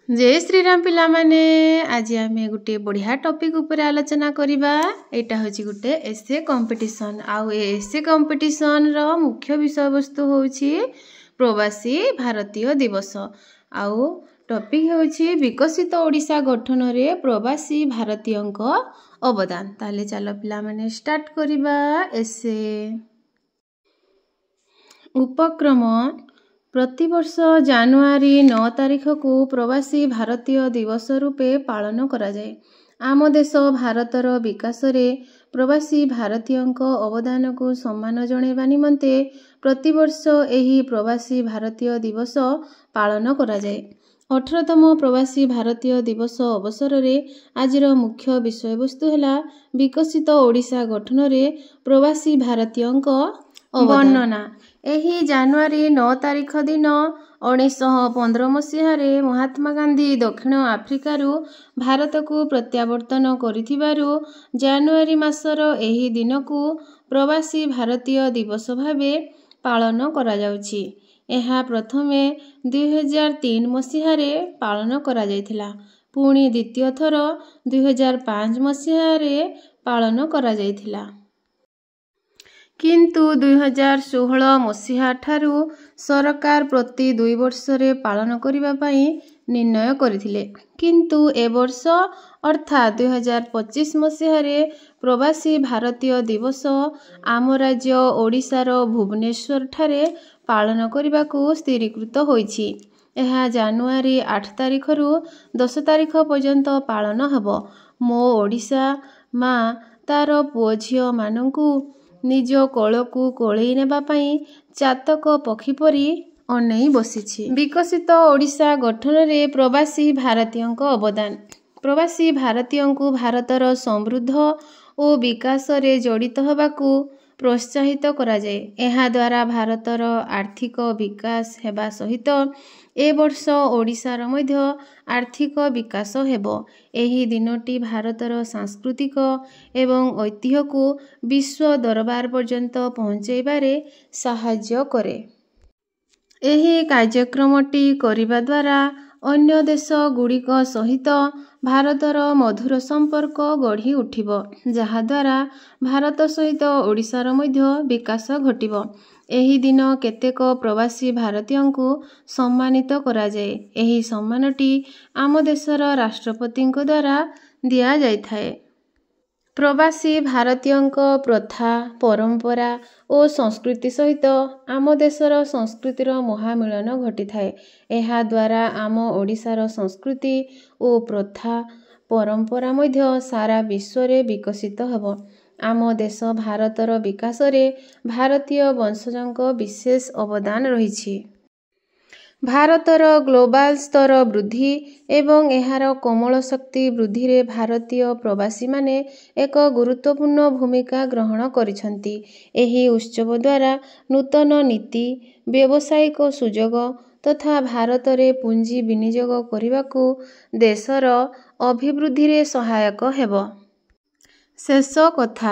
ଜୟ ଶ୍ରୀରାମ ପିଲାମାନେ। ଆଜି ଆମେ ଗୋଟେ ବଢ଼ିଆ ଟପିକ୍ ଉପରେ ଆଲୋଚନା କରିବା। ଏଇଟା ହେଉଛି ଗୋଟେ ଏସେ କମ୍ପିଟିସନ୍, ଆଉ ଏ ଏସେ କମ୍ପିଟିସନ୍ର ମୁଖ୍ୟ ବିଷୟବସ୍ତୁ ହେଉଛି ପ୍ରବାସୀ ଭାରତୀୟ ଦିବସ, ଆଉ ଟପିକ୍ ହେଉଛି ବିକଶିତ ଓଡ଼ିଶା ଗଠନରେ ପ୍ରବାସୀ ଭାରତୀୟଙ୍କ ଅବଦାନ। ତାହେଲେ ଚାଲ ପିଲାମାନେ, ଷ୍ଟାର୍ଟ କରିବା ଏସେ। ଉପକ୍ରମ: ପ୍ରତିବର୍ଷ ଜାନୁଆରୀ 9 ତାରିଖକୁ ପ୍ରବାସୀ ଭାରତୀୟ ଦିବସ ରୂପେ ପାଳନ କରାଯାଏ। ଆମ ଦେଶ ଭାରତର ବିକାଶରେ ପ୍ରବାସୀ ଭାରତୀୟଙ୍କ ଅବଦାନକୁ ସମ୍ମାନ ଜଣାଇବା ନିମନ୍ତେ ପ୍ରତିବର୍ଷ ଏହି ପ୍ରବାସୀ ଭାରତୀୟ ଦିବସ ପାଳନ କରାଯାଏ। 18ତମ ପ୍ରବାସୀ ଭାରତୀୟ ଦିବସ ଅବସରରେ ଆଜିର ମୁଖ୍ୟ ବିଷୟବସ୍ତୁ ହେଲା ବିକଶିତ ଓଡ଼ିଶା ଗଠନରେ ପ୍ରବାସୀ ଭାରତୀୟଙ୍କ ବର୍ଣ୍ଣନା। ଏହି ଜାନୁଆରୀ 9 ତାରିଖ ଦିନ 1915 ମସିହାରେ ମହାତ୍ମା ଗାନ୍ଧୀ ଦକ୍ଷିଣ ଆଫ୍ରିକାରୁ ଭାରତକୁ ପ୍ରତ୍ୟାବର୍ତ୍ତନ କରିଥିବାରୁ ଜାନୁଆରୀ ମାସର ଏହି ଦିନକୁ ପ୍ରବାସୀ ଭାରତୀୟ ଦିବସ ଭାବେ ପାଳନ କରାଯାଉଛି। ଏହା ପ୍ରଥମେ 2003 ମସିହାରେ ପାଳନ କରାଯାଇଥିଲା, ପୁଣି ଦ୍ୱିତୀୟ ଥର 2005 ମସିହାରେ ପାଳନ କରାଯାଇଥିଲା। କିନ୍ତୁ 2016 ମସିହାଠାରୁ ସରକାର ପ୍ରତି 2 ବର୍ଷରେ ପାଳନ କରିବା ପାଇଁ ନିର୍ଣ୍ଣୟ କରିଥିଲେ। କିନ୍ତୁ ଏ ବର୍ଷ ଅର୍ଥାତ୍ 2025 ମସିହାରେ ପ୍ରବାସୀ ଭାରତୀୟ ଦିବସ ଆମ ରାଜ୍ୟ ଓଡ଼ିଶାର ଭୁବନେଶ୍ୱରଠାରେ ପାଳନ କରିବାକୁ ସ୍ଥିରୀକୃତ ହୋଇଛି। ଏହା ଜାନୁଆରୀ 8 ତାରିଖରୁ 10 ତାରିଖ ପର୍ଯ୍ୟନ୍ତ ପାଳନ ହେବ। ମୋ ଓଡ଼ିଶା ମା ତା'ର ପୁଅ ଝିଅମାନଙ୍କୁ ନିଜ କୋଳକୁ କୋଳେଇ ନେବା ପାଇଁ ଚାତକ ପକ୍ଷୀ ପରି ଅନେଇ ବସିଛି। ବିକଶିତ ଓଡ଼ିଶା ଗଠନରେ ପ୍ରବାସୀ ଭାରତୀୟଙ୍କ ଅବଦାନ। ପ୍ରବାସୀ ଭାରତୀୟଙ୍କୁ ଭାରତର ସମୃଦ୍ଧ ଓ ବିକାଶରେ ଜଡ଼ିତ ହେବାକୁ ପ୍ରୋତ୍ସାହିତ କରାଯାଏ। ଏହାଦ୍ୱାରା ଭାରତର ଆର୍ଥିକ ବିକାଶ ହେବା ସହିତ ଏ ବର୍ଷ ଓଡ଼ିଶାର ମଧ୍ୟ ଆର୍ଥିକ ବିକାଶ ହେବ। ଏହି ଦିନଟି ଭାରତର ସାଂସ୍କୃତିକ ଏବଂ ଐତିହ୍ୟକୁ ବିଶ୍ୱ ଦରବାର ପର୍ଯ୍ୟନ୍ତ ପହଞ୍ଚାଇବାରେ ସାହାଯ୍ୟ କରେ। ଏହି କାର୍ଯ୍ୟକ୍ରମଟି କରିବା ଦ୍ୱାରା ଅନ୍ୟ ଦେଶଗୁଡ଼ିକ ସହିତ ଭାରତର ମଧୁର ସମ୍ପର୍କ ଗଢ଼ି ଉଠିବ, ଯାହାଦ୍ୱାରା ଭାରତ ସହିତ ଓଡ଼ିଶାର ମଧ୍ୟ ବିକାଶ ଘଟିବ। ଏହି ଦିନ କେତେକ ପ୍ରବାସୀ ଭାରତୀୟଙ୍କୁ ସମ୍ମାନିତ କରାଯାଏ। ଏହି ସମ୍ମାନଟି ଆମ ଦେଶର ରାଷ୍ଟ୍ରପତିଙ୍କ ଦ୍ୱାରା ଦିଆଯାଇଥାଏ। ପ୍ରବାସୀ ଭାରତୀୟଙ୍କ ପ୍ରଥା, ପରମ୍ପରା ଓ ସଂସ୍କୃତି ସହିତ ଆମ ଦେଶର ସଂସ୍କୃତିର ମହାମିଳନ ଘଟିଥାଏ। ଏହାଦ୍ୱାରା ଆମ ଓଡ଼ିଶାର ସଂସ୍କୃତି ଓ ପ୍ରଥା ପରମ୍ପରା ମଧ୍ୟ ସାରା ବିଶ୍ୱରେ ବିକଶିତ ହେବ। ଆମ ଦେଶ ଭାରତର ବିକାଶରେ ଭାରତୀୟ ବଂଶଜଙ୍କ ବିଶେଷ ଅବଦାନ ରହିଛି। ଭାରତର ଗ୍ଲୋବାଲ ସ୍ତର ବୃଦ୍ଧି ଏବଂ ଏହାର କୋମଳ ଶକ୍ତି ବୃଦ୍ଧିରେ ଭାରତୀୟ ପ୍ରବାସୀମାନେ ଏକ ଗୁରୁତ୍ୱପୂର୍ଣ୍ଣ ଭୂମିକା ଗ୍ରହଣ କରିଛନ୍ତି। ଏହି ଉତ୍ସବ ଦ୍ୱାରା ନୂତନ ନୀତି, ବ୍ୟବସାୟିକ ସୁଯୋଗ ତଥା ଭାରତରେ ପୁଞ୍ଜି ବିନିଯୋଗ କରିବାକୁ ଦେଶର ଅଭିବୃଦ୍ଧିରେ ସହାୟକ ହେବ। ଶେଷ କଥା,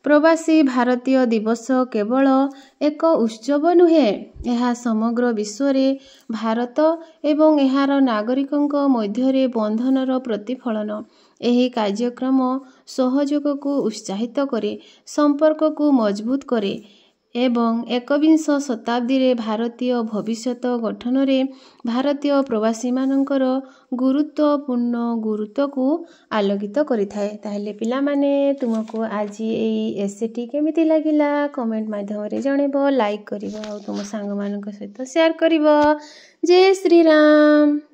ପ୍ରବାସୀ ଭାରତୀୟ ଦିବସ କେବଳ ଏକ ଉତ୍ସବ ନୁହେଁ, ଏହା ସମଗ୍ର ବିଶ୍ୱରେ ଭାରତ ଏବଂ ଏହାର ନାଗରିକଙ୍କ ମଧ୍ୟରେ ବନ୍ଧନର ପ୍ରତିଫଳନ। ଏହି କାର୍ଯ୍ୟକ୍ରମ ସହଯୋଗକୁ ଉତ୍ସାହିତ କରେ, ସମ୍ପର୍କକୁ ମଜବୁତ କରେ ଏବଂ ଏକବିଂଶ ଶତାବ୍ଦୀରେ ଭାରତୀୟ ଭବିଷ୍ୟତ ଗଠନରେ ଭାରତୀୟ ପ୍ରବାସୀମାନଙ୍କର ଗୁରୁତ୍ୱପୂର୍ଣ୍ଣ ଗୁରୁତ୍ୱକୁ ଆଲୋକିତ କରିଥାଏ। ତାହେଲେ ପିଲାମାନେ, ତୁମକୁ ଆଜି ଏଇ ଏସେଟି କେମିତି ଲାଗିଲା କମେଣ୍ଟ ମାଧ୍ୟମରେ ଜଣେଇବ, ଲାଇକ୍ କରିବ ଆଉ ତୁମ ସାଙ୍ଗମାନଙ୍କ ସହିତ ସେୟାର କରିବ। ଜୟ ଶ୍ରୀରାମ।